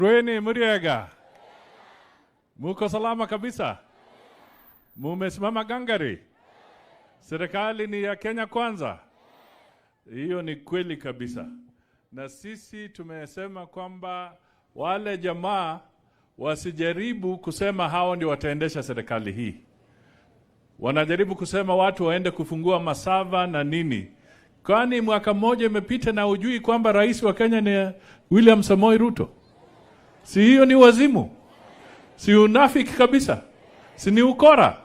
Rweni Muriega, muko salama kabisa? Mumesimama gangari? Serikali ni ya Kenya Kwanza? Hiyo ni kweli kabisa. Na sisi tumesema kwamba wale jamaa wasijaribu kusema hao ndio wataendesha serikali hii. Wanajaribu kusema watu waende kufungua maserver na nini. Kwani mwaka mmoja imepita na hujui kwamba rais wa Kenya ni William Samoei Ruto? Si hiyo ni wazimu? Si unafiki kabisa? Si ni ukora?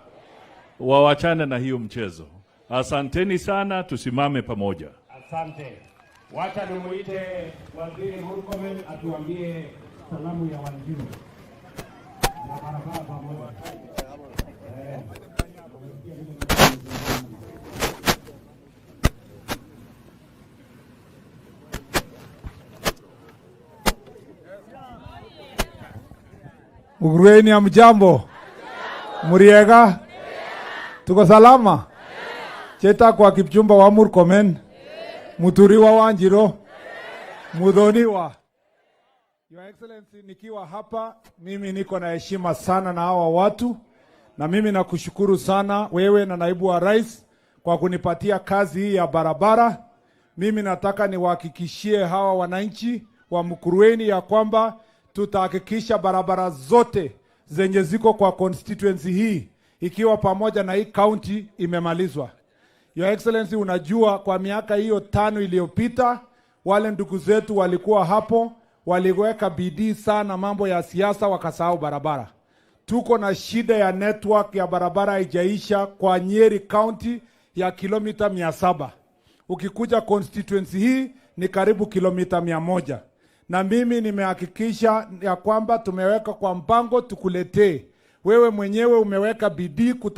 Wawachane na hiyo mchezo. Asanteni sana, tusimame pamoja. Asante. Wacha nimuite Waziri Murkomen atuambie salamu ya Wanjiru na barabara pamoja. Mukurweini hamjambo? Muriega? Tuko salama? Cheta kwa Kipchumba wa Murkomen, Muturiwa Wanjiro, Muthoniwa. Your Excellency, nikiwa hapa mimi niko na heshima sana na hawa watu, na mimi nakushukuru sana wewe na naibu wa rais kwa kunipatia kazi hii ya barabara. Mimi nataka niwahakikishie hawa wananchi wa Mukurweini ya kwamba tutahakikisha barabara zote zenye ziko kwa constituency hii ikiwa pamoja na hii county imemalizwa. Your Excellency, unajua kwa miaka hiyo 5 iliyopita wale ndugu zetu walikuwa hapo, waliweka bidii sana mambo ya siasa, wakasahau barabara. Tuko na shida ya network ya barabara haijaisha kwa Nyeri County ya kilomita 700. Ukikuja constituency hii ni karibu kilomita 100. Na mimi nimehakikisha ya kwamba tumeweka kwa mpango tukuletee. Wewe mwenyewe umeweka bidii kuta